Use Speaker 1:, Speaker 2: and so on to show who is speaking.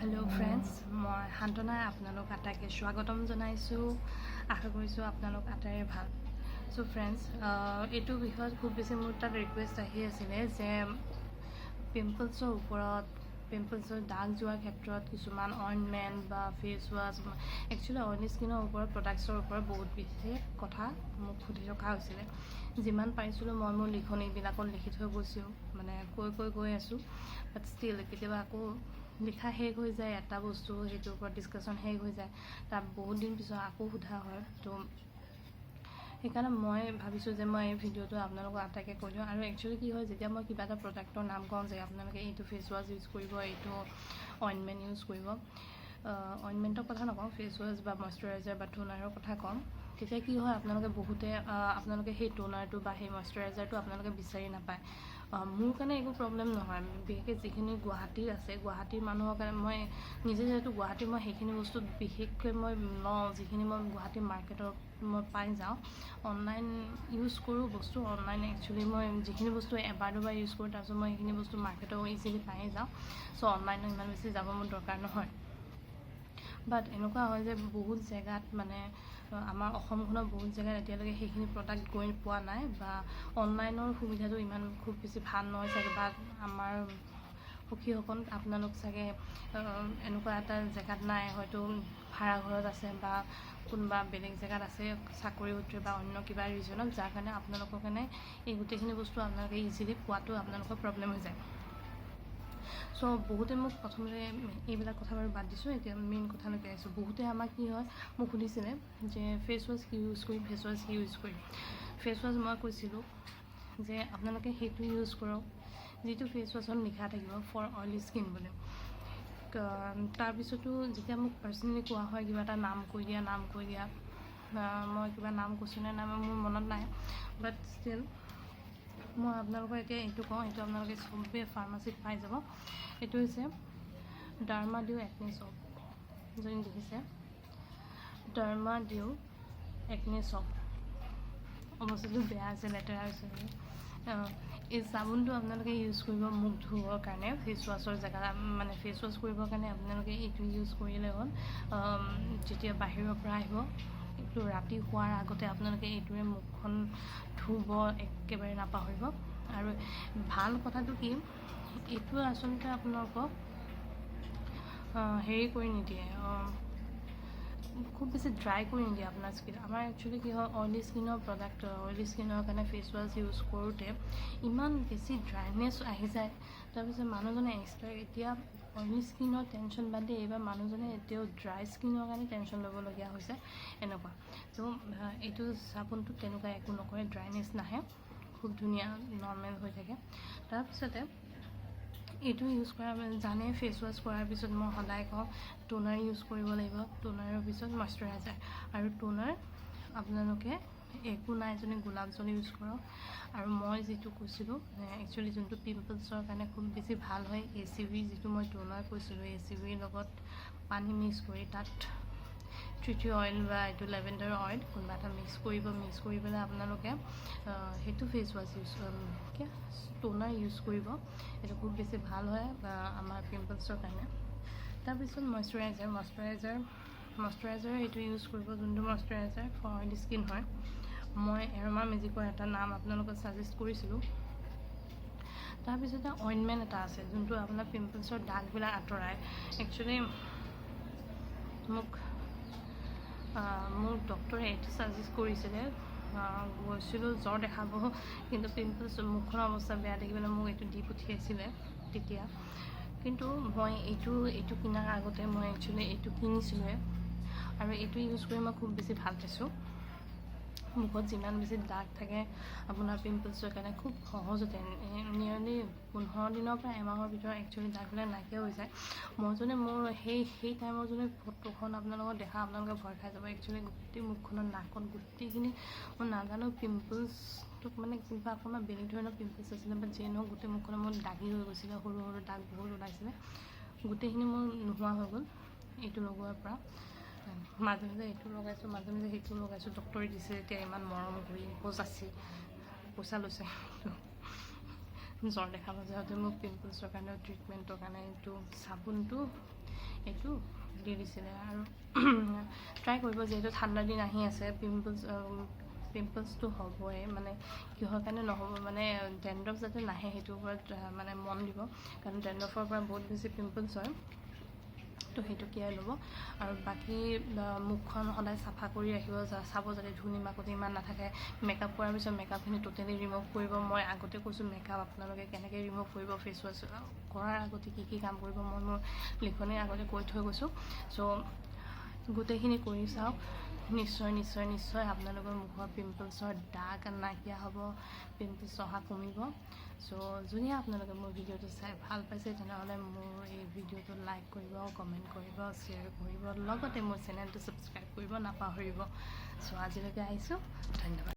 Speaker 1: Hello' friends, মই সান্তনাই আপোনালোক আটাইকে স্বাগতম জনাইছোঁ। আশা কৰিছোঁ আপোনালোক আটাইৰে ভাল। চ' ফ্ৰেণ্ডছ, এইটো বিষয়ত খুব বেছি মোৰ তাত ৰিকুৱেষ্ট আহি আছিলে যে পিম্পলছৰ ওপৰত, পিম্পলছৰ দাগ যোৱাৰ ক্ষেত্ৰত কিছুমান অইনমেণ্ট বা ফেচ ৱাছ, একচুৱেলি অইলি স্কিনৰ ওপৰত প্ৰডাক্টছৰ ওপৰত বহুত বিশেষ কথা মোক সুধি থকা হৈছিলে। যিমান পাৰিছিলোঁ মই মোৰ লিখনিবিলাকত লিখি থৈ গৈছোঁ, মানে কৈ কৈ গৈ আছোঁ। বাট ষ্টিল কেতিয়াবা আকৌ লিখা শেষ হৈ যায়, এটা বস্তু সেইটোৰ ওপৰত ডিছকাশ্যন শেষ হৈ যায়, তাৰ বহুত দিন পিছত আকৌ সোধা হয়। তো সেইকাৰণে মই ভাবিছোঁ যে মই এই ভিডিঅ'টো আপোনালোকক আটাইকে কৈ দিওঁ। আৰু একচুৱেলি কি হয়, যেতিয়া মই কিবা এটা প্ৰডাক্টৰ নাম কওঁ যে আপোনালোকে এইটো ফেচ ৱাছ ইউজ কৰিব, এইটো অইনমেণ্ট ইউজ কৰিব, অইনমেণ্টৰ কথা নকওঁ, ফেচ ৱাছ বা মইশ্চাৰাইজাৰ বা টোনাৰৰ কথা ক'ম, তেতিয়া কি হয়, আপোনালোকে বহুতে আপোনালোকে সেই টোনাৰটো বা সেই মইশ্চাৰাইজাৰটো আপোনালোকে বিচাৰি নাপায়। মোৰ কাৰণে একো প্ৰব্লেম নহয়, বিশেষকৈ যিখিনি গুৱাহাটীত আছে, গুৱাহাটীৰ মানুহৰ কাৰণে। মই নিজে যিহেতু গুৱাহাটীৰ, মই সেইখিনি বস্তু বিশেষকৈ মই লওঁ যিখিনি মই গুৱাহাটীৰ মাৰ্কেটত মই পাই যাওঁ। অনলাইন ইউজ কৰোঁ বস্তু। অনলাইন একচুৱেলি মই যিখিনি বস্তু এবাৰ দুবাৰ ইউজ কৰোঁ, তাৰপিছত মই সেইখিনি বস্তু মাৰ্কেটত ইজিলি পায়ে যাওঁ। চ' অনলাইনত ইমান বেছি যাব মোৰ দৰকাৰ নহয়। বাট এনেকুৱা হয় যে বহুত জেগাত, মানে আমাৰ অসমখনৰ বহুত জেগাত এতিয়ালৈকে সেইখিনি প্ৰডাক্ট গৈ পোৱা নাই বা অনলাইনৰ সুবিধাটো ইমান খুব বেছি ভাল নহয় চাগে, বা আমাৰ সখীসকল আপোনালোক চাগে এনেকুৱা এটা জেগাত নাই, হয়তো ভাড়া ঘৰত আছে বা কোনোবা বেলেগ জেগাত আছে চাকৰি সূত্ৰে বা অন্য কিবা ৰিজনত, যাৰ কাৰণে আপোনালোকৰ কাৰণে এই গোটেইখিনি বস্তু আপোনালোকে ইজিলি পোৱাটো আপোনালোকৰ প্ৰব্লেম হৈ যায়। চ' বহুতে মোক প্ৰথমতে, এইবিলাক কথা বাৰু বাদ দিছোঁ, এতিয়া মেইন কথালৈকে আহিছোঁ। বহুতে আমাক কি হয়, মোক সুধিছিলে যে ফেচ ৱাছ কি ইউজ কৰিম, ফেচ ৱাছ কি ইউজ কৰিম। ফেচ ৱাছ মই কৈছিলোঁ যে আপোনালোকে সেইটো ইউজ কৰক যিটো ফেচ ৱাছত লিখা থাকিব ফৰ অইলি স্কিন বুলি। তাৰপিছতো যেতিয়া মোক পাৰ্চনেলি কোৱা হয়, কিবা এটা নাম কৈ দিয়া, নাম কৈ দিয়া, মই কিবা নাম কৈছোঁ নে নাই মোৰ মনত নাই। বাট ষ্টিল মই আপোনালোকক এতিয়া এইটো কওঁ, এইটো আপোনালোকে চবেই ফাৰ্মাচীত পাই যাব। এইটো হৈছে ডাৰ্মা ডিউ একনে চ'প। যদি দেখিছে, ডাৰ্মা ডিউ একনে চ'প। অৱস্থাটো বেয়া আছে, লেতেৰা হৈছে। এই চাবোনটো আপোনালোকে ইউজ কৰিব মুখ ধুবৰ কাৰণে, ফেচ ৱাছৰ জেগা, মানে ফেচ ৱাছ কৰিবৰ কাৰণে আপোনালোকে এইটো ইউজ কৰিলে হ'ল। যেতিয়া বাহিৰৰ পৰা আহিব, এইটো ৰাতি শোৱাৰ আগতে আপোনালোকে এইটোৰে মুখখন ধুব একেবাৰে নাপাহৰিব। আৰু ভাল কথাটো কি, এইটো আচলতে আপোনালোকক হেৰি কৰি নিদিয়ে, খুব বেছি ড্ৰাই কৰি নিদিয়ে আপোনাৰ স্কিন। আমাৰ একচুৱেলি কি হয়, অইলি স্কিনৰ প্ৰডাক্ট, অইলি স্কিনৰ কাৰণে ফেচ ৱাছ ইউজ কৰোঁতে ইমান বেছি ড্ৰাইনেছ আহি যায়, তাৰপিছত মানুহজনে এক্সট্ৰা এতিয়া অইলি স্কিনৰ টেনশ্যন বাদ দি এইবাৰ মানুহজনে এতিয়াও ড্ৰাই স্কিনৰ কাৰণে টেনশ্যন ল'বলগীয়া হৈছে এনেকুৱা। ত' এইটো চাবোনটো তেনেকুৱা একো নকৰে, ড্ৰাইনেছ নাহে, খুব ধুনীয়া নৰ্মেল হৈ থাকে। তাৰপিছতে এইটো ইউজ কৰা জানে, ফেচ ৱাছ কৰাৰ পিছত মই সদায় কওঁ টোনাৰ ইউজ কৰিব লাগিব, টোনাৰৰ পিছত মইশ্চাৰাইজাৰ। আৰু টোনাৰ আপোনালোকে একো নাই যদি গোলাপ জল ইউজ কৰক। আৰু মই যিটো কৈছিলোঁ, একচুৱেলি যোনটো পিম্পলছৰ কাৰণে খুব বেছি ভাল হয়, এ চি ভি যিটো মই টোনাৰ কৈছিলোঁ, এ চি ভিৰ লগত পানী মিক্স কৰি তাত টি ট্ৰি অইল বা এইটো লেভেণ্ডাৰ অইল কোনোবা এটা মিক্স কৰিব। মিক্স কৰি পেলাই আপোনালোকে সেইটো ফেচ ৱাছ ইউজ কি টোনাৰ ইউজ কৰিব। এইটো খুব বেছি ভাল হয় আমাৰ পিম্পলছৰ কাৰণে। তাৰপিছত মইশ্চাৰাইজাৰ। মইশ্চাৰাইজাৰ এইটো ইউজ কৰিব যোনটো মইশ্চাৰাইজাৰ ফৰ অইলি স্কিন হয়। মই এৰমা মেজিকৰ এটা নাম আপোনালোকক ছাজেষ্ট কৰিছিলোঁ। তাৰপিছতে অইনমেণ্ট এটা আছে যোনটো আপোনাৰ পিম্পলছৰ দাগবিলাক আঁতৰায়। একচুৱেলি মোক মোৰ ডক্টৰে এইটো ছাজেষ্ট কৰিছিলে। গৈছিলোঁ জ্বৰ দেখাব, কিন্তু পিম্পলছ, মুখখনৰ অৱস্থা বেয়া দেখি পেলাই মোক এইটো দি পঠিয়াইছিলে তেতিয়া। কিন্তু মই এইটো কিনাৰ আগতে মই একচুৱেলি এইটো কিনিছিলোঁৱে আৰু এইটো ইউজ কৰি মই খুব বেছি ভাল পাইছোঁ। মুখত যিমান বেছি দাগ থাকে আপোনাৰ পিম্পলছৰ কাৰণে, খুব সহজতে নিয়েৰলি 15 দিনৰ পৰা এমাহৰ ভিতৰত একচুৱেলি দাগবিলাক নাইকিয়া হৈ যায়। মই যদি মোৰ সেই টাইমৰ যদি ফটোখন আপোনালোকক দেখাওঁ, আপোনালোকে ভয় খাই যাব। একচুৱেলি গোটেই মুখখনত, নাকত, গোটেইখিনি, মই নাজানো পিম্পলছটোক মানে কিবা অকণমান বেলেগ ধৰণৰ পিম্পলছ আছিলে, বাট যিয়ে নহওক, গোটেই মুখখনত মোৰ দাগি হৈ গৈছিলে, সৰু সৰু দাগ বহুত ওলাইছিলে। গোটেইখিনি মোৰ নোহোৱা হৈ গ'ল এইটো লগোৱাৰ পৰা। মাজে মাজে এইটো লগাইছোঁ, মাজে মাজে সেইটো লগাইছোঁ। ডক্টৰে দিছে এতিয়া ইমান মৰম কৰি যাচি পইচা লৈছে। জ্বৰ দেখাব যাওঁতে মোক পিম্পলছৰ কাৰণে ট্ৰিটমেণ্টৰ কাৰণে এইটো চাবোনটো এইটো দি দিছিলে। আৰু ট্ৰাই কৰিব, যিহেতু ঠাণ্ডা দিন আহি আছে, পিম্পলছটো হ'বই। মানে কিহৰ কাৰণে নহ'ব? মানে ডেণ্ড্ৰফ যাতে নাহে, সেইটোৰ ওপৰত মানে মন দিব, কাৰণ ডেণ্ড্ৰফৰ পৰা বহুত বেছি পিম্পলছ হয়। তো সেইটো কেয়াৰ ল'ব। আৰু বাকী মুখখন সদায় চাফা কৰি ৰাখিব, চাব যাতে ধূলি মাকতি ইমান নাথাকে। মেকআপ কৰাৰ পিছত মেকআপখিনি ট'টেলি ৰিমুভ কৰিব। মই আগতে কৈছোঁ, মেকআপ আপোনালোকে কেনেকৈ ৰিমুভ কৰিব, ফেচ ৱাছ কৰাৰ আগতে কি কি কাম কৰিব, মই মোৰ লিখনিৰ আগতে কৈ থৈ গৈছোঁ। চ' গোটেইখিনি কৰি চাওক, নিশ্চয় নিশ্চয় নিশ্চয় আপোনালোকৰ মুখৰ পিম্পলছৰ দাগ নাইকিয়া হ'ব, পিম্পলছ অহা কমিব। চ' যদি আপোনালোকে মোৰ ভিডিঅ'টো চাই ভাল পাইছে, তেনেহ'লে মোৰ এই ভিডিঅ'টো লাইক কৰিব, কমেণ্ট কৰিব, শ্বেয়াৰ কৰিব, লগতে মোৰ চেনেলটো ছাবস্ক্ৰাইব কৰিব নাপাহৰিব। চ' আজিলৈকে আহিছোঁ, ধন্যবাদ।